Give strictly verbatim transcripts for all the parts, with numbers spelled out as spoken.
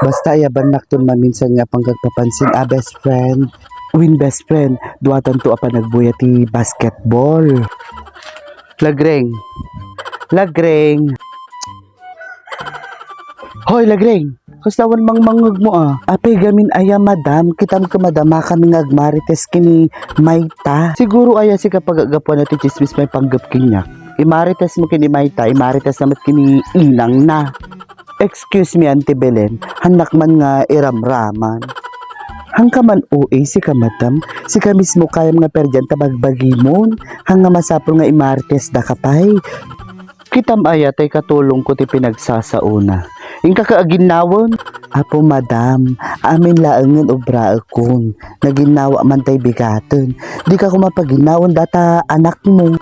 Basta ayabannakton maminsan nga apan kagpapansin a best friend. Wen best friend, duatanto a panagbuya ti basketball. Lagreng. Lagreng. Hoy, Lagreng! Kasla awan mangmangngegmo a? Apay gamin aya, madam? Kitam ket madama kami nga agmarites ken ni Mayta. Siguro aya sika paggapuan ti tsismis maipanggep kaniak. Imaritesmo ken ni Mayta, imaritesna met ken ni inangna. Excuse me, Auntie Belen, hannak man nga iramraman. Hangka man O A sika, madam. Sika mismo kayam nga perdian ta bagbagimon. Hanga masapul nga imaritesdaka pay. Kitam aya tay katulongko ti pinagsasaona. Inka ka aginnawen? Apo, madam, amin laengen obraekon. Naginnawa man tay bigaten. Dika koma paginnawen data anakmo.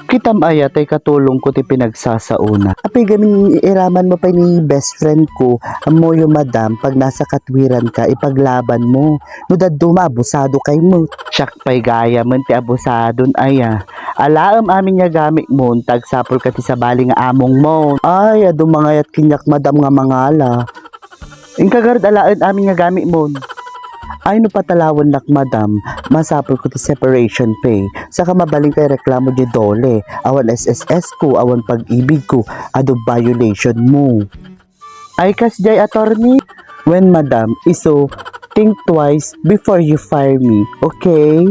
Kitam aya tay katulongko ti pinagsasaona. Apay gamin iramanmo pay ni best friend ko, ammoyo, madam, pag nasa katwiran ka, ipaglaban mo. No dadduma, abusado kay mo. Siak pay gayamen ti abusadon aya. Alaem amin nga gamit mo, ta agsapul ka ti sabali nga among mo. Ay, adu mangayat kaniak, madam, nga mangala. Inka garud alaen amin nga gamit mo. Ay, no patalawennak, madam, masapul ko ti separation pay. Saka mabalin kay reklamo di Dole. Awan S S S ko, awan pag-ibig ko, adu violation mo. Ay, kasdiay, attorney? Wen, madam, isu, think twice before you fire me, okay?